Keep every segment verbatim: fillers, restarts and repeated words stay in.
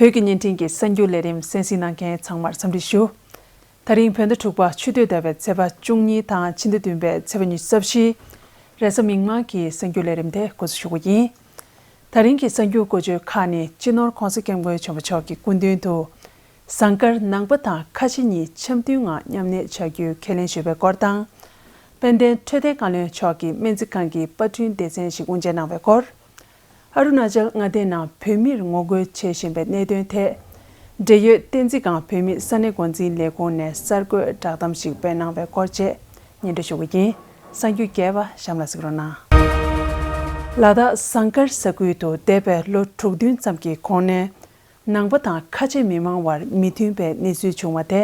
བོད་ཀྱི་བརྙན་འཕྲིན་གྱི་གསར་འགྱུར་ལས་རིམ་གསན་གཟིགས་གནང་མཁན་ཚང་མར་འཚམས་འདྲི་ཞུ། ད་རིང་བོད་ཟླ་དྲུག་པ་ཆུ་སྟོད་ཟླ་བའི་ཚེས་པ་བཅུ་གཉིས་དང་ཕྱི་ཟླ་བདུན་པའི་ཚེས་པ་ཉི་ཤུ་རྩ་བཞི། རེས་གཟའ་མིག་དམར་གྱི་གསར་འགྱུར་ལས་རིམ་དེ་འགོ་འཛུགས་ཞུ་གི་ཡིན། ད་རིང་གི་གསར་འགྱུར་བཀོད་སྒྲིག་ཁག་ནི་སྤྱི་ནོར་༸གོང་ས་༸སྐྱབས་མགོན་ཆེན་པོ་མཆོག་གི་སྐུ་མདུན་དུ། ཟངས་དཀར་ནང་པ་དང་ཁ་ཆེ་གཉིས་འཆམ་མཐུན་ངང་མཉམ་གནས་བྱ་རྒྱུའི་ཁས་ལེན་ཞུས་པའི་སྐོར་དང་། དཔལ་ལྡན་འཕྲོད་བསྟེན་བཀའ་བློན་མཆོག་གིས་སྨན་རྩིས་ཁང་གི་པར་སྐྲུན་སྡེ་ཚན་ཞིག་དབུ་འབྱེད་གནང་བའི་སྐོར། ཨ་རུ་ན་ཅལ་མངའ་སྡེའི་ནང་བོད་མིར་ངོ་རྒོལ་བྱེད་བཞིན་པའི་གནད་དོན་ཐད། འབྲེལ་ཡོད་བསྟན་འཛིན་སྒང་བོད་མིའི་ས་གནས་འགོ་འཛིན་ལས་ཁུངས་ནས་གསར་འགོད་བསྒྲགས་གཏམ་ཞིག་སྤེལ་གནང་བའི་སྐོར་བཅས་སྙན་སྒྲོན་ཞུ་གི་ཡིན། གསར་འགྱུར་རྒྱས་པ་གཤམ་ལ་གཟིགས་རོགས་གནང་། ལ་དྭགས་ཟངས་དཀར་ས་ཁུལ་དུ་འདས་པའི་ལོ་དྲུག་བདུན་ཙམ་གྱི་གོང་ནས། ནང་པ་དང་ཁ་ཆེ་མི་མང་བར་མི་མཐུན་པའི་གནས་ཚུལ་བྱུང་བ་དེ།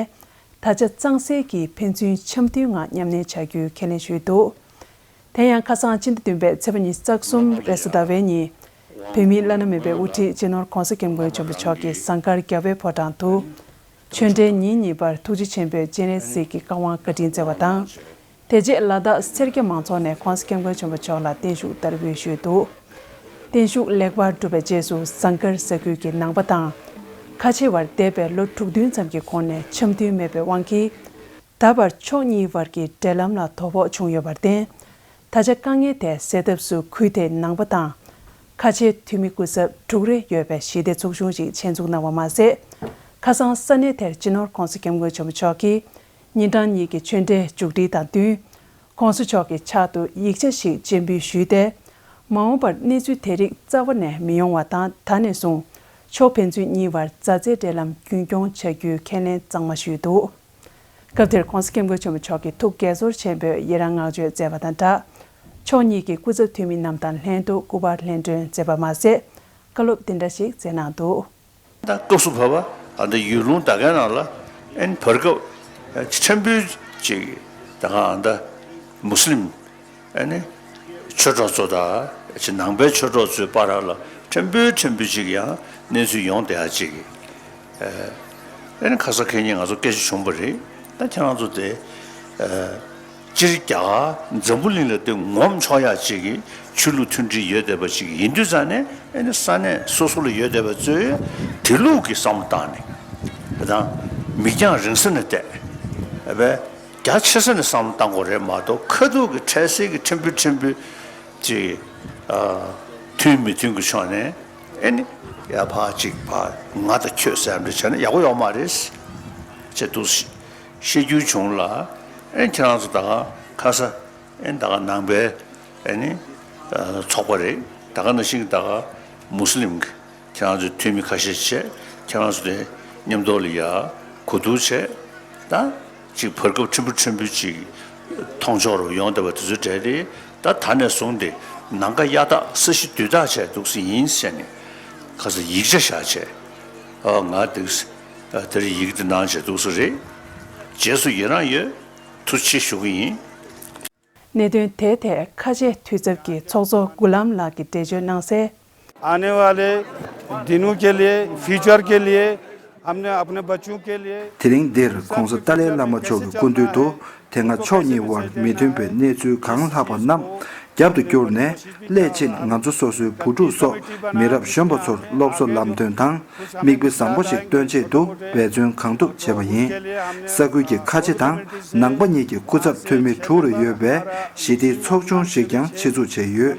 ད་ཆ་གཙང་སེལ་གྱིས་ཕན་ཚུན་འཆམ་མཐུན་ངང་མཉམ་གནས་བྱ་རྒྱུའི་ཁས་ལེན་ཞུས་འདུག་དེ་ཡང་ཁ་སང་སྤྱི་ཟླ་བདུན་པའི་ཚེས་པ་ཉི་ཤུ་རྩ་གསུམ་རེས་གཟའ་ཟླ་བའི་ཉིན། བོད་མིའི་བླ་ན་མེད་པའི་དབུ་ཁྲིད་སྤྱི་ནོར་༸གོང་ས་༸སྐྱབས་མགོན་ཆེན་པོ་མཆོག་གིས་ཟངས་དཀར་རྒྱལ་བའི་ཕོ་བྲང་དུ། ཆོས་འབྲེལ་ཉིན་གཉིས་པར་ཐུགས་རྗེ་ཆེན་པོའི་སྤྱན་རས་གཟིགས་ཀྱི་བཀའ་དབང་བཀའ་དྲིན་སྩལ་བ་དང་། དེ་རྗེས་ལ་དྭགས་སེར་སྐྱ་མང་ཚོགས་ནས་༸གོང་ས་༸སྐྱབས་མགོན་ཆེན་པོ་མཆོག་ལ་བརྟན་བཞུགས་བསྟར་འབུལ་ཞུས་འདུག་བརྟན་བཞུགས་ལེགས་པར་གྲུབ་པའི་རྗེས་སུ་ཟངས་དཀར་ས་ཁུལ་གྱི་ནང་པ་དང་། ཁ་ཆེ་བར་འདས་པའི་ལོ་དྲུག་བདུན་ཙམ་གྱི་གོང་ནས་འཆམ་མཐུན་མེད་པའི་དབང་གིས། ད་བར་ཕྱོགས་གཉིས་བར་གྱི་འབྲེལ་ལམ་ལ་དོ་ཕོག་བྱུང་ཡོད་པར་བརྟེན། ད་ཆ་དཀའ་ངལ་དེ་སེལ་ཐབས་སུ་ཁུལ་དེའི་ནང་པ་དང་། ཁ་ཆེ་འཐུས་མི་སྐུ་ཚབ་དྲུག་རེ་ཡོད་པའི་ཞི་བདེ་ཚོགས་ཆུང་ཞིག་ཆེད་འཛུགས་གནང་བ་མ་ཟད། ཁ་སང་ས་གནས་དེར་སྤྱི་ནོར་༸གོང་ས་༸སྐྱབས་མགོན་ཆེན་པོ་མཆོག་གིས། ཉིན་གྲངས་གཉིས་ཀྱི་ཆོས་འབྲེལ་མཇུག་སྒྲིལ་དང་བསྟུན། ༸གོང་ས་མཆོག་གི་ཕྱག་ཏུ་ཡིག་ཆ་ཞིག་སྤྱན་འབུལ་ཞུས་ཏེ། མ་འོངས་པར་གནས་ཚུལ་དེ་རིགས་རྩ་བ་ནས་མི་ཡོང་བ་དང་ད་ནས་བཟུང་། ཕྱོགས་ཕན་ཚུན་གཉིས་བར་མཛའ་བརྩེའི་འབྲེལ་ལམ་རྒྱུན་སྐྱོང་བྱ་རྒྱུའི་ཁས་ལེན་གཙང་མ་ཞུས་འདུག་སྐབས་དེར་༸གོང་ས་༸སྐྱབས་མགོན་ཆེན་པོ་མཆོག་གིས་ཐུགས་དགྱེས་ཚོར་ཆེན་པོས་ཡི་རང་བསྔགས་བརྗོད་མཛད་པ་དང་སྦྲགས། ཕྱོགས་གཉིས་ཀྱི་སྐུ་ཚབ་འཐུས་མི་རྣམས་དང་ལྷན་དུ་སྐུ་པར་ལྷན་སྒྲོན་མཛད་པ་མ་ཟད། བཀའ་སློབ་འདི་འདྲ་ཞིག་སྩལ་གནང་འདུག་ད་སྐབས་སུ་བབ་པ་ཨ་ད་ཡུལ་ལུང་ད་གའི་ནང་ལ་ཨན་བར་སྐབས་ཕྲན་བུ་ཅིག་ད་ག་ཨ་ད་མུ་སི་ལིམ་ཨ་ནི་ཆོས་གྲོགས་ཚོ་དང་ཅིག་ནང་པའི་ཆོས་གྲོགས་ཚོའི་བར་ལ་ཕྲན་བུ་ཕྲན་བུ་ཅིག་ཡང་གནས་ཚུལ་ཡོང་བསྡད་ཡ་ཅིག་ཨ་ནི་ཁ་སང་ཁེ་ཉིན་ང་ཚོ་སྐད་ཆ་བྱུང་བ་རེད། ད་ཁྱེད་རང་ཚོ་དེ་ཨ། སྤྱིར་རྒྱ་གར་འཛམ་བུ་གླིང་ལ་དེ་ངོམ་ཆོག་ཡག་ཅིག་གི་ཆོས་ལུགས་མཐུན་སྒྲིལ་ཡོད་བསྡད་པ་ཅིག་ཡིན་དུས་ཙང་ནས་ཨེ་ནི་ས་གནས་སོ་སོ་ལ་ཡོད་བསྡད་པ་ཚོས་དེ་ལུགས་ཀྱི་བསམ་བློ་བཏང་ནས་དང་མིག་རྒྱང་རིང་ས་ནས་བལྟས་བས་རྒྱ་ཆེ་ས་ནས་བསམ་བློ་བཏང་དགོས་རེད་མ་གཏོགས་ཁ་ཐུག་གི་འཕྲལ་སེལ་གྱི་ཕྲན་བུ་ཕྲན་བུ་ཅིག་མཐུན་མི་མཐུན་གྱི་ཕྱོགས་ནས་ཨེ་ནི་ཡ་ཕ་ཅིག་ཕ་ང་དང་ཁྱོད་ཟེར་འདྲ་བྱས་ན་ཡག་པོ་ཡོད་མ་རེད་ཅེས་འདུག་བཤད་རྒྱུ་བྱུང་ལ་ཨེ་ཁྱེད་རང་ཚོ་ད་ག་ཁ་ས། ཨེ་ད་ག་ནང་པའི་ཨེ་ནི་ཚོགས་པ་རེད། ད་ག་ནང་བཞིན་ད་ག་མུ་སི་ལིམ་གྱི་ཁྱེད་རང་ཚོའི་འཐུས་མི་ཁ་ཤས་བྱས་ཁྱེད་རང་ཚོ་དེ་མཉམ་དུ་ལ་ཡ་གོ་བསྡུར་བྱས་ད་ཅིག་བར་སྐབས་ཕྲན་བུ་ཕྲན་བུ་ཅིག་མཐོང་ཕྱོགས་རུ་ཡོང་བསྡད་པ་དེ་ཚོའི་གྲས་དེ་ད་ད་ནས་བཟུང་སྟེ་ནམ་མཁའ་གཡའ་དག་ས་གཞི་རྡུལ་དག་བྱས་འདུག་སེ་ཡིན་ཟེར་ནས་ཁ་སང་ཡིག་ཆ་བཞག་བྱས་ཨ་ང་འདུག་སེ་དེར་ཡིག་དེ་གནང་བྱས་འདུག་སེ་རེད། རྗེས་སུ་ཡི་རང་ཡོད། ཐུགས་རྗེ་ཆེ་ཞུ་གི་ཡིན། གནད་དོན་དེའི་ཐད་ཁ་ཆེ་འཐུས་ཚབ་ཀྱི་ཚོགས་གཙོ་གུ་ལམ་ལགས་ཀྱིས་འགྲེལ་བརྗོད་གནང་གསལ། आने वाले दिनों के लिए, फ्यूचर के लिए, हमने अपने बच्चों के लिए དེ་རིང་འདིར་༸གོང་ས་ཏཱ་ལའི་བླ་མ་མཆོག་གི་སྐུ་མདུན་དུ་དེ་སྔ་ཕྱོགས་གཉིས་དབར་མི་མཐུན་པའི་གནས་ཚུལ་གང་ལྷགས་པ་རྣམས་རྒྱབ་ཏུ་བསྐྱུར་ནས་སླད་ཕྱིན་ང་ཚོ་སོ་སོའི་བུ་ཕྲུག་སོགས་མི་རབས་གཞོན་པ་ཚོར་སློབ་གསོ་ལམ་སྟོན་དང་། མིག་དཔེ་བཟང་པོ་ཞིག་སྟོན་ཆེད་དུ་འབད་བརྩོན་གང་ཐུབ་བྱས་པ་ཡིན། ས་ཁུལ་གྱི་ཁ་ཆེ་དང་ནང་པ་གཉིས་ཀྱི་སྐུ་ཚབ་འཐུས་མི་དྲུག་རེ་ཡོད་པའི་ཞི་བདེའི་ཚོགས་ཆུང་ཞིག་ཀྱང་ཆེད་འཛུགས་བྱས་ཡོད།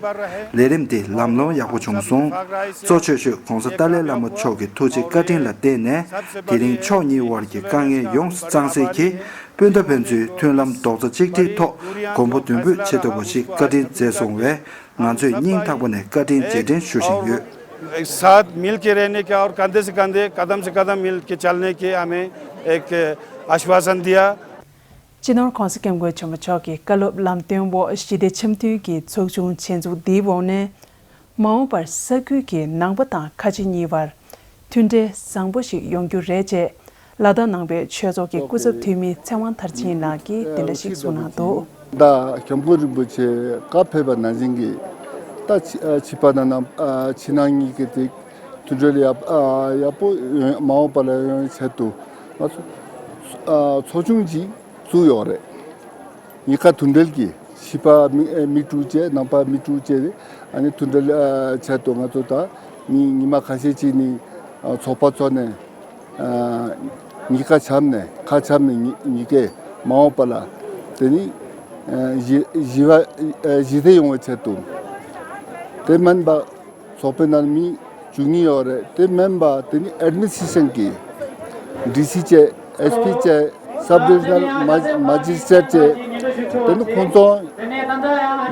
ལས་རིམ་འདི་ལམ་ལྷོང་ཡག་པོ་བྱུང་སོང་། གཙོ་ཆེ་ཤོས་༸གོང་ས་ཏཱ་ལའི་བླ་མ་མཆོག་གི་ཐུགས་རྗེ་བཀའ་དྲིན་ལ་བརྟེན་ནས་དེ་རིང་ཕྱོགས་གཉིས་དབར་གྱི་དཀའ་ངལ་ཡོངས་སུ་གཙང་སེལ་གྱིས་སྤུན་ཟླ་ཕན་ཚུན་མཐུན་ལམ་རྡོག་རྩ་གཅིག་སྒྲིལ་ཐོག་གོང་བུ་མདུན་སྤོས་བྱེད་ཐུབ་པ་ཞིག་བཀའ་དྲིན་སྩལ་སོང་བས། ང་ཚོས་སྙིང་ཐག་པ་ནས་བཀའ་དྲིན་རྗེས་དྲན་ཞུ་བཞིན་ཡོད། एक साथ मिल के रहने का और कंधे से कंधे, कदम से कदम मिल के चलने के हमें एक आश्वासन दिया। སྤྱི་ནོར་༸གོང་ས་༸སྐྱབས་མགོན་ཆེན་པོ་མཆོག་གི་བཀའ་སློབ་ལམ་སྟོན་འོག་ཞི་བདེ་འཆམ་མཐུན་གྱི་ཚོགས་ཆུང་ཆེད་འཛུགས་འདིའི་འོག་ནས། མ་འོངས་པར་ས་ཁུལ་གྱི་ནང་པ་དང་ཁ་ཆེ་གཉིས་བར། མཐུན་འབྲེལ་བཟང་པོ་ཞིག་ཡོང་རྒྱུ་རེད་ཅེས་ལ་དྭགས་ནང་པའི་ཆོས་ཚོགས་ཀྱི་སྐུ་ཚབ་འཐུས་མི་ཚེ་དབང་མཐར་ཕྱིན་ལགས་ཀྱིས་དེ་འདྲ་ཞིག་གསུངས་གནང་འདུག་ད་༸སྐྱབས་མགོན་རིན་པོ་ཆེ་བཀའ་ཕེབས་པ་ནང་བཞིན་གྱི་ད་ཕྱི་ཕྱི་པ་དང་ནང་ཕྱི་ནང་གཉིས་ཀྱི་དེ་མཐུན་འབྲེལ་ཡག་ཡག་པོ་མ་འོངས་པ་ལ་ཡོང་ཆེད་དུ་ང་ཚོ་ཚོགས་ཆུང་ཅིག་བཙུགས་ཡོད་རེད། གཉིས་ཀ་མཐུན་འབྲེལ་གྱིས་ཕྱི་པ་མི་མི་དྲུག་བཅས་ནང་པ་མི་དྲུག་བཅས་ཨ་ནི་མཐུན་འབྲེལ་ཆེད་དུ་ང་ཚོ་ད་ཉི་ཉི་མ་ཁ་ཤས་ཅིག་ནི་ ཚོགས་པ་ཚོ་ནས་གཉིས་ཀ་འཆམ་ནས་ཁ་འཆམ་ནས་གཉིས་ཀས་མ་འོངས་པ་ལ་དེ་ནི་ཞི་ཞི་བ་ཞི་བདེ་ཡོང་བའི་ཆེད་དུ། དེ་མིན་པ་ཚོགས་པའི་ནང་མི་བཅུ་གཉིས་ཡོད་རེད། དེ་མིན་པ་དེ་ནི་ཨེཌ་མི་ནི་སི་ཊི་རེ་ཤན་གྱི་ཌི་སི་བཅས་ཨེས་པི་བཅས་སབ་ཌི་བི་ཤ་ནལ་མ་ཇི་སི་ཊྲེཊ་བཅས་དེ་ནི་ཁོང་ཚོ་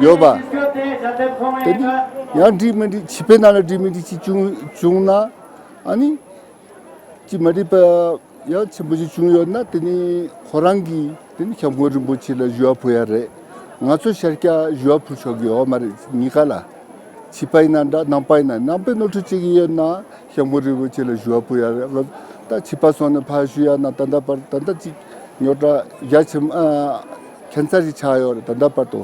ཡོད་པ། དེ་ནི་ཡང་འགྲིག་མི་འགྲིག་བྱིས་པའི་ནང་ལ་འགྲིག་མི་འགྲིག་ཅིག་བྱུང་བྱུང་ན་ཨ་ནི་ཅི་མ་འགྲིག་པ་ཡང་ཆེན་པོ་ཞིག་བྱུང་ཡོད་ན་དེ་ནི་ཁོ་རང་གིས་དེ་ནི་སྐྱབས་མགོན་རིན་པོ་ཆེ་ལ་ཞུ་བ་ཕུལ་ཡ་རེད། ང་ཚོ་ཤར་རྒྱག་ཞུ་བ་ཕུལ་ཆོག་གི་ཡོད་མ་རེད། གཉིས་ཀ་ལ། བྱིས་པ་ཡིན་ན་འདྲ་ནང་པ་ཡིན་ན་ནང་པའི་ནོར་འཁྲུལ་བྱེད་ཀྱི་ཡོད་ན་སྐྱབས་མགོན་རིན་པོ་ཆེ་ལ་ཞུ་བ་ཕུལ་ཡ་རེད། ད་བྱིས་པ་སོང་ནས་ཕར་ཞུ་ཡ་ན་ད་ལྟ་བར་ད་ལྟ་ཅིག་རྙོག་དྲ་རྒྱ་ཆེ་ཨ་ཁྱད་མཚར་ཞིག་ཆགས་ཡོད་རེད། ད་ལྟ་བར་དུ་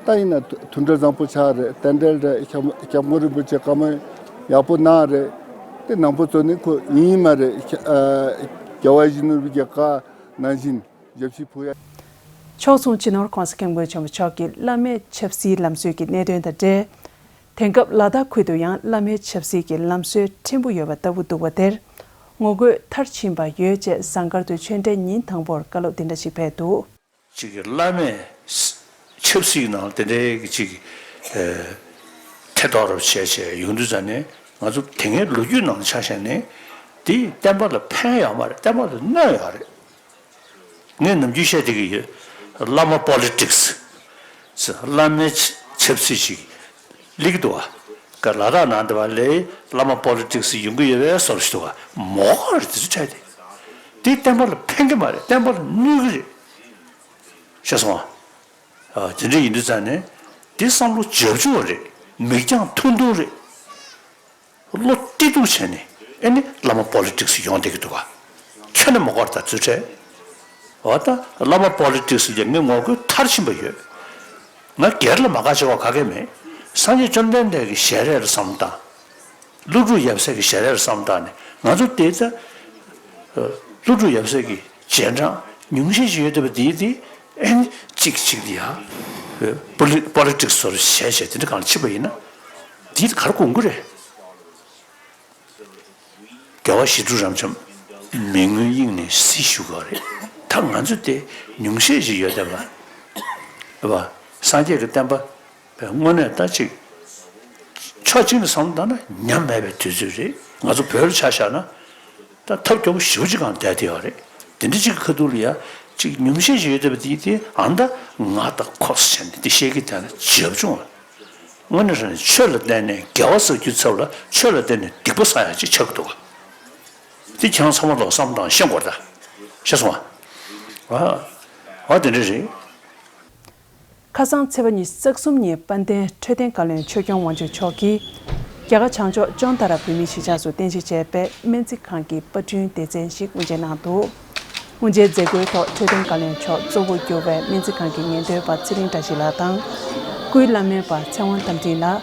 ད་ཡིན་ན་མཐུན་སྒྲིལ་བཟང་པོ་ཆགས་རེད། རྟེན་འབྲེལ་རེད། སྐྱབས་སྐྱབས་མགོན་རིན་པོ་ཆེ་བཀའ་མོལ་ཡག་པོ་གནང་རེད། དེ་ནང་པ་ཚོ་ནི་ཁོ་ཡིན་ཡིན་མ་རེད། ཨ་རྒྱལ་བ་ཡིད་བཞིན་ནོར་བུའི་གི་བཀའ་ནང་བཞིན་ཞབས་ཕྱི་ཕུལ་ཡ། ཕྱོགས་མཚུངས་སྤྱི་ནོར་༸གོང་ས་༸སྐྱབས་མགོན་ཆེན་པོ་མཆོག་གིས་བླ་མའི་ཆབ་སྲིད་ལམ་སྲོལ་གྱི་གནད་དོན་དང་འབྲེལ། དེང་སྐབས་ལ་དྭགས་ཁུལ་དུ་ཡང་བླ་མའི་ཆབ་སྲིད་ཀྱི་ལམ་སྲོལ་ཕྲན་བུ་ཡོད་པ་ལྟ་བུ་འདུག་པ་དེར་ངོ་རྒོལ་མཐར་ཕྱིན་པ་ཡོད་ཅེས་ཟངས་དཀར་དུ་ཆོས་འབྲེལ་ཉིན་དང་པོར་བཀའ་སློབ་འདི་འདྲ་ཞིག་ཕེབས་འདུག་ཅིག་གི་བླ་མས་ཆབ་སྲིད་ནང་དེ་འདྲའི་གི་ཅིག་ཨ་ཐེ་གཏོགས་རབས་བྱས་བྱས་ཡོང་དུས་ཙ་ནས་ང་ཚོ་དེ་སྔའི་ལོ་རྒྱུས་ནང་ཆ་བཞག་ནས་དེ་བསྟན་པ་ལ་ཕན་ཡོད་མ་རེད། བསྟན་པ་ལ་གནོད་ཡོད་རེད། ངས་ནམ་རྒྱུན་བཤད་བསྡད་ཀྱི་ཡོད། བླ་མ་པོ་ལི་ཊིག་སི། བླ་མའི་ཆབ་སྲིད་ཅིག་སླེབས་ཀྱི་འདུག་བ། ལ་དྭགས་ནང་དེ་བ་ལས་བླ་མ་པོ་ལི་ཊིག་སི་ཡོང་གི་ཡོད་པའི་བཟོ་འདྲ་ཞིག་འདུག་བ། མོ་ག་རེད་དེ་ཚོ་ཁྲལ་དེ། དེ་བསྟན་པ་ལ་ཕན་གྱི་མ་རེད། བསྟན་པ་ལ་གནོད་ཀྱི་རེད། ཤེས་སོང་ཨ། དེ་འདྲ་ཡིན་དུས་ཙང་ནས་དེ་བསམ་བློ་བྱབ་ཆུང་བ་རེད། མིག་རྒྱང་ཐུང་ཐུང་རེད། བློ་གཏི་སྡུག་བྱས་ནས་ཨེ་ནི་བླ་མ་པོ་ལི་ཊིག་སི་ཡོང་བསྡད་ཀྱི་འདུག་ག་ཁྱོན་ནས་མ་དགོས་ད་ཚུལ་ཁྲལ། འོ་ད་བླ་མ་པོ་ལི་ཊིག་སི་ལ་ངས་ངོ་རྒོལ་མཐར་ཕྱིན་པ་ཡོད། ང་སྒེར་ལ་མ་དགའ་བྱ་བ་ག་གེ་མེད། སངས་རྒྱས་བཅོམ་ལྡན་འདས་ཀྱི་ཞལ་རས་ལ་བསམ་བློ་བཏང་། ཀླུ་སྒྲུབ་ཡབ་སྲས་ཀྱི་ཞལ་རས་ལ་བསམ་བློ་བཏང་ནས་ང་ཚོ་དེ་ད་ཀླུ་སྒྲུབ་ཡབ་སྲས་ཀྱི་རྗེས་འབྲང་ཉུང་ཤས་ཤིག་ཡོད་བསྡད་པ་དེ་དེ་ཨེ་ནི་གཅིག་གཅིག་དེ་ཡ་པོ་ལི་པོ་ལི་ཊིག་སི་བཟོ་འདྲ་བྱས་བྱས་དེ་འདྲ་གང་ལ་ཕྱིན་པ་ཡིན་ན་དེ་ག་རེ་དགོངས་ཀྱི་རེད། རྒྱལ་བ་ཞི་ཁྲོ་རབ་འབྱམས་མི་མངོན་དབྱིངས་ནས་སྲིད་ཞུ་དགོས་རེད། ད་ང་ཚོ་དེ་ཉུང་ཤས་ཤིག་ཡོད་བསྡད་པ། བ། སངས་རྒྱས་ཀྱི་བསྟན་པ་དངོས་གནས་ད་ཅིག་ཕྱོགས་གཅིག་ནས་བསམ་བློ་བཏང་ན་ཉམས་མེད་པའི་དུས་ཚོད་རེད། ང་ཚོ་བོད་ལ་ཆ་བཞག་ན་ད་ཐབས་སྐྱོ་པོ་ཞེ་པོ་ཅིག་སྒང་བསྡད་བསྡད་ཡོད་རེད། དེ་འདྲ་ཅིག་གི་ཁ་ཐུག་ལ་ཡ་ཅིག་ཉུང་ཤས་ཤིག་ཡོད་བསྡད་པ་དེ་དེ་ཨ་ད་ང་ད་ཁོ་ཟེར་ནས་དེ་བཤད་ཀྱི་དེ་ན་བྱབ་ཆུང་བ། དངོས་གནས་དྲང་གནས་ཆོས་ལ་བརྟེན་ནས་དགེ་བ་བསགས་རྒྱུའི་ཚབ་ལ་ཆོས་ལ་བརྟེན་ནས་སྡིག་པ་བསགས་ཡག་ཅིག་ཆགས་ཀྱི་འདུག་ག་དེ་ཁྱེད་རང་ཚང་མ་ལོག་བསམ་བློ་བཏང་ཤེས་དགོས་རེད་ད། ཤེས་སོང་ཨ། ཨ་དེ་འདྲ་རེད། ཁ་སང་ཚེས་པ་ཉི་ཤུ་རྩ་གསུམ་ཉིན་དཔལ་ལྡན་འཕྲོད་བསྟེན་བཀའ་བློན་ཆོས་སྐྱོང་དབང་ཕྱུག་མཆོག་གིས་རྒྱ་གར་བྱང་ཕྱོགས་ཅོན་ཏ་ར་བོད་མིའི་གཞིས་ཆགས་སུ་རྟེན་གཞི་བྱས་པའི་སྨན་རྩིས་ཁང་གི་པར་སྐྲུན་སྡེ་ཚན་ཞིག་དབུ་འབྱེད་གནང་འདུག་དབུ་འབྱེད་མཛད་སྒོའི་ཐོག་འཕྲོད་བསྟེན་བཀའ་བློན་མཆོག་གཙོ་བོར་གྱུར་བའི་སྨན་རྩིས་ཁང་གི་ཉེན་དོན་པ་ཚེ་རིང་བཀྲ་ཤིས་ལགས་དང་། སྐུའི་བླ་སྨན་པ་ཚེ་དབང་རྟ་མགྲིན་ལགས།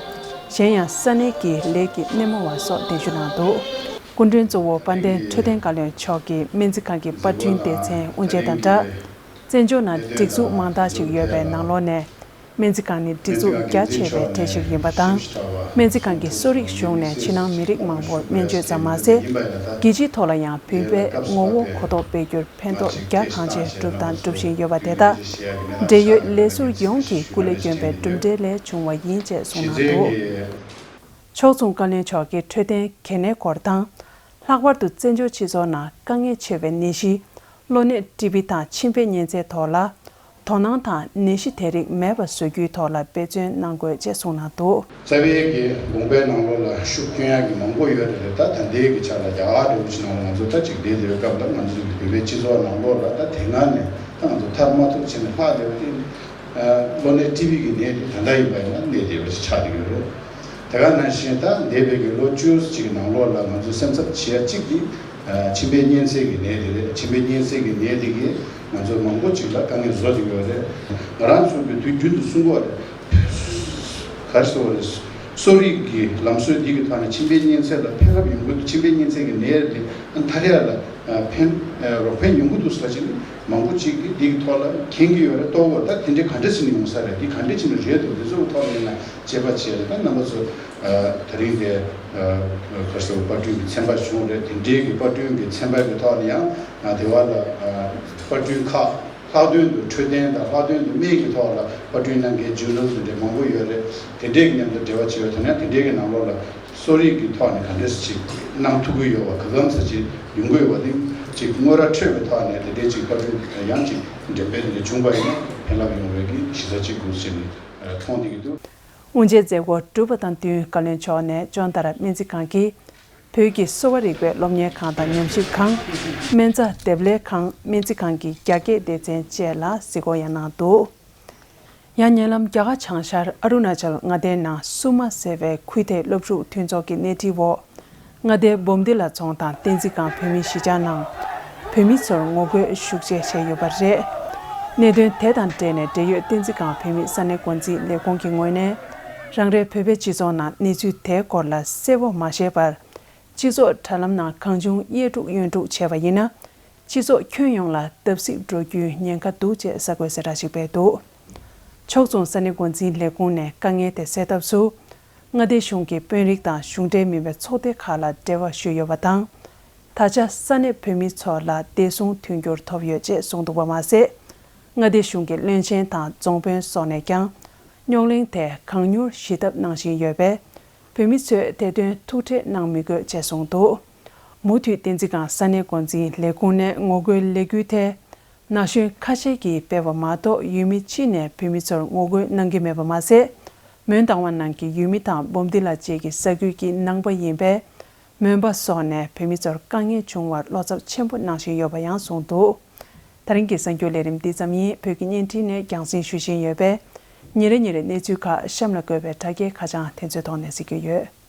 གཞན་ཡང་ས་གནས་ཀྱི་ལས་ཀྱི་སྣེ་མོ་བ་སོགས་གདན་ཞུ་གནང་འདུག་སྐུ་མགྲོན་གཙོ་བོ་དཔལ་ལྡན་འཕྲོད་བསྟེན་བཀའ་བློན་མཆོག་གིས་སྨན་རྩིས་ཁང་གི་པར་སྐྲུན་སྡེ་ཚན་དབུ་འབྱེད་དང་སྦྲགས། བཙན་བྱོལ་ནང་སྒྲིག་འཛུགས་མང་དག་ཅིག་ཡོད་པའི་ནང་ལོགས་ནས། སྨན་རྩིས་ཁང་ནི་སྒྲིག་འཛུགས་རྒྱ་ཆེ་བའི་གྲས་ཤིག་ཡིན་པ་དང་། སྨན་རྩིས་ཁང་གི་གསོ་རིག་གཞུང་ནས་ཕྱི་ནང་མི་རིགས་མང་པོར་སྨན་བཅོས་ཙམ་མ་ཟད། རྒྱལ་སྤྱིའི་ཐོག་ལ་ཡང་བོད་པའི་ངོ་བོ་གོ་རྟོགས་སྤེལ་རྒྱུར་ཕན་ཐོགས་རྒྱ་གང་ཆེ་བསྒྲུབས་དང་སྒྲུབ་བཞིན་ཡོད་པ་དེ་དག་འབྲེལ་ཡོད་ལས་ཟུར་ཡོངས་ཀྱིས་སྐུ་ལས་བསྐྱོན་པའི་གྲུབ་འབྲས་ལས་བྱུང་བ་ཡིན་ཅེས་གསུངས་གནང་འདུག་ཕྱོགས་མཚུངས་བཀའ་བློན་མཆོག་གིས་འཕྲོད་བསྟེན་གལ་གནད་སྐོར་དང་། ལྷག་པར་དུ་བཙན་བྱོལ་སྤྱི་ཚོགས་ནང་དཀའ་ངལ་ཆེ་བའི་ནད་གཞི། གློ་ནད་ཀྲི་བི་དང་མཆིན་པའི་གཉན་ཚད་ཐོག་ལ། དོ་སྣང་དང་ནད་གཞི་དེ་རིགས་མེད་པ་བཟོ་རྒྱུའི་ཐོག་ལ་འབད་བརྩོན་གནང་དགོས་ཅེས་གསུངས་གནང་འདུག་རྩ་བའི་གི་དགོངས་པའི་ནང་ལོགས་ལ་ཤུགས་སྐྱོན་ཡག་གི་མང་པོ་ཡོད་རེད། ད་ད་ལྟའི་གི་ཆ་ལ་རྒྱ་གར་འདྲ་བོ་ཞིག་ནང་ལ་ང་ཚོ་ད་ཅིག་བསྡད་བསྡད་པའི་སྐབས་ལ་ང་ཚོ་གི་བོད་པའི་སྤྱི་ཚོགས་ནང་ལོགས་ལ་ད་དེ་སྔ་ནས་ད་ང་ཚོ་ཐར་མ་ཐུབ་བྱས་ནས་ལྷག་བསྡད་པ་དེ། གློ་ནད་ཀྲི་བི་གི་ནད་དེ་ད་ལྟ་ཡིན་པ་ཡིན་ན་གནས་བསྡད་པ་ཞིག་ཆགས་བསྡད་ཡོད་རེད། དེ་ག་ནང་བཞིན་ད་འདས་པའི་གི་ལོ་བཅུ་གཅིག་གི་ནང་ལོགས་ལ་ང་ཚོ་སེམས་འཚབ་བྱེད་ཡ་གཅིག་དེ་མཆིན་པའི་གཉན་ཚད་ཀྱི་ནད་དེ་རེད། མཆིན་པའི་གཉན་ཚད་ཀྱི་ནད་དེ་གིས་ང་ཚོ་མང་པོ་ཅིག་ལ་དཀའ་ངལ་བཟོ་བསྡད་ཡོད་རེད། ང་རང་ཚོ་གི་དུས་རྒྱུན་དུ་གསུང་གི་ཡོད་རེད། ག་རེ་ཟེར་བ་རེད། གསོ་རིག་གི་ལམ་སྲོལ་འདི་གི་ཐོག་ནས་མཆིན་པའི་གཉན་ཚད་ལ་ཕན་རླབས་ཡོང་གི་འདུག་མཆིན་པའི་གཉན་ཚད་ཀྱི་ནད་དེ་མཐར་ཡག་ལ་ཕན་རོགས་ཕན་ཡོང་གི་འདུག་ཟེར་བ་ཅིག་ནི་མང་པོ་ཅིག་གིས་འདི་གི་ཐོག་ལ་མཁྱེན་གྱི་ཡོད་རེད། རྟོགས་ཡོད། ད་དེ་འདྲའི་ག་འདྲ་བྱས་ནས་ཡོང་ས་རེད། འདི་ག་འདྲ་བྱས་ནས་རེད་འདུག་འདི་ཚོ་གི་ཐོག་ནས་ཡིན་ན་དཔྱད་པ་བྱས་རེད། ད་རྣམ་པ་ཚོ་ད་རིང་དེ་ག་རེ་ཟེར་དཔར་སྐྲུན་གྱི་ཚན་པ་བྱུང་རེད། དེ་འདྲའི་གི་དཔར་སྐྲུན་གྱི་ཚན་པ་གི་ཐོག་ནས་ཡང་དེ་བ་ལ་དཔར་སྐྲུན་ཁག་ལྷག་དོན་དུ་འཕྲོད་བསྟེན་དང་ལྷག་དོན་དུ་སྨན་གྱི་ཐོག་ལ་པར་སྐྲུན་གནང་མཁན་ཇུར་ནལ་དེ་འདྲའི་མང་པོ་ཡོད་རེད། དེ་འདྲའི་མཉམ་དུ་འབྲེལ་བ་བྱས་ཡོད། དེ་ནས་དེ་འདྲའི་གི་ནང་ལོགས་ལ་གསོ་རིག་གི་ཐོག་ནས་ག་འདྲས་ཅིག་གནང་ཐུབ་ཀྱི་ཡོད་པ། ག་གམ་ས་ཅིག་ཡོང་གི་ཡོད་པ། དེ་ཅིག་དངོས་ར་འཕྲོད་པའི་ཐོག་ནས་དེ་འདྲའི་ཅིག་པར་སྐྲུན་ཡང་ཅིག་འགྲེམས་སྤེལ་དེ་འདྲ་བྱུང་བ་ཡིན་ན་ཕན་རླབས་ཡོང་བའི་གི་གཞི་རྩ་ཅིག་དགོས་ཟེར་ནས་མཐོང་བསྡད་ཀྱི་འདུག་དབུ་འབྱེད་མཛད་སྒོ་གྲུབ་པ་དང་བསྟུན། བཀའ་བློན་མཆོག་ནས་ཅོན་ཏ་ར་སྨན་རྩིས་ཁང་གི་བོད་ཀྱི་གསོ་བ་རིག་པའི་སློབ་གཉེར་ཁང་དང་ཉམས་ཞིབ་ཁང་། སྨན་རྩྭ་འདེབས་ལས་ཁང་། སྨན་རྩིས་ཁང་གི་རྒྱ་སྐྱེད་སྡེ་ཚན་བཅས་ལ་གཟིགས་སྐོར་ཡང་གནང་འདུག་ཡང་ཉེ་ལམ་རྒྱ་གར་བྱང་ཤར་ཨ་རུ་ན་ཅལ་མངའ་སྡེའི་ནང་སུ་མ་ཟེར་བའི་ཁུལ་དེའི་སློབ་ཕྲུག་མཐུན་ཚོགས་ཀྱི་སྣེ་ཁྲིད་འོག་མངའ་སྡེའི་འབུམ་སྡེ་ལ་རྫོང་དང་བསྟན་འཛིན་སྒང་བོད་མིའི་གཞིས་ཆགས་ནང་བོད་མི་ཚོར་ངོ་རྒོལ་ཤུགས་ཆེ་བྱས་ཡོད་པ་རེད། གནད་དོན་དེ་དང་འབྲེལ་ནས་འབྲེལ་ཡོད་བསྟན་འཛིན་སྒང་བོད་མིའི་ས་གནས་འགོ་འཛིན་ལས་ཁུངས་ཀྱི་ངོས་ནས་རང་རེའི་བོད་པའི་སྤྱི་ཚོགས་ནང་གནས་ཚུལ་དེའི་སྐོར་ལ་གསལ་བོ་མ་ཤེས་པར། སྤྱི་ཚོགས་དྲ་ལམ་ནང་གང་བྱུང་གཡས་དཀྲུག་གཡོན་དཀྲུག་བྱས་པ་ཡིན་ན། སྤྱི་ཚོགས་ཁྱོན་ཡོངས་ལ་བརྡབ་གསིག་འགྲོ་རྒྱུའི་ཉེན་ཁ་འདུག་ཅེས་གསར་འགོད་གསལ་བསྒྲགས་ཤིག་སྤེལ་འདུག་ཕྱོགས་མཚུངས་ས་གནས་འགོ་འཛིན་ལས་ཁུངས་ནས་དཀའ་ངལ་དེ་སེལ་ཐབས་སུ། མངའ་སྡེ་གཞུང་གི་དཔོན་རིགས་དང་གཞུང་འབྲེལ་མིན་པའི་ཚོགས་སྡེ་ཁག་ལ་འབྲེལ་བ་ཞུས་ཡོད་པ་དང་། ད་ཆ་ས་གནས་བོད་མི་ཚོ་ལ་བདེ་སྲུང་མཐུན་འགྱུར་ཐོབ་ཡོད་ཅེས་གསུངས་འདུག་པ་མ་ཟད། མངའ་སྡེ་གཞུང་གི་བློན་ཆེན་དང་རྫོང་དཔོན་སོགས་ནས་ཀྱང་རྙོག་གླེང་དེ་གང་མྱུར་ཞི་ཐབས་གནང་བཞིན་ཡོད་པས། བོད་མི་ཚོས་དེ་དོན་ཐུགས་ཁྲལ་གནང་མི་དགོས་ཅེས་གསུངས་འདུག་མུ་མཐུད་བསྟན་འཛིན་སྒང་ས་གནས་འགོ་འཛིན་ལས་ཁུངས་ནས་ངོ་རྒོལ་ལས་འགུལ་དེ་ན་གཞོན་ཁ་ཤས་ཀྱིས་སྤེལ་བ་མ་གཏོགས་ཡུལ་མི་སྤྱི་ནས་བོད་མི་ཚོར་ངོ་རྒོལ་གནང་གི་མེད་པ་མ་ཟད། མོན་རྟ་དབང་ནང་གི་ཡུལ་མི་དང་འབུམ་སྡེ་ལ་བཅས་ཀྱི་ས་ཁུལ་གྱི་ནང་པ་ཡིན་པས། མོན་པ་སོགས་ནས་བོད་མི་ཚོར་དཀའ་ངལ་བྱུང་བར་བློ་འཚབ་ཆེན་པོ་གནང་བཞིན་ཡོད་པ་ཡང་གསུངས་འདུག་ད་རིང་གི་གསར་འགྱུར་ལས་རིམ་འདི་ཙམ་ཡིན། བོད་ཀྱི་བརྙན་འཕྲིན་ནས་རྒྱང་སྲིང་ཞུ་བཞིན་ཡོད་པས། ཉིན་རེ་ཉིན་རེ་གནས་ཚུལ་ཁག་གཤམ་ལ་འགོད་པའི་དྲ་རྒྱའི་ཁ་བྱང་དེ་ཚོའི་ཐོག་ནས་གཟིགས་རྒྱུ་ཡོད།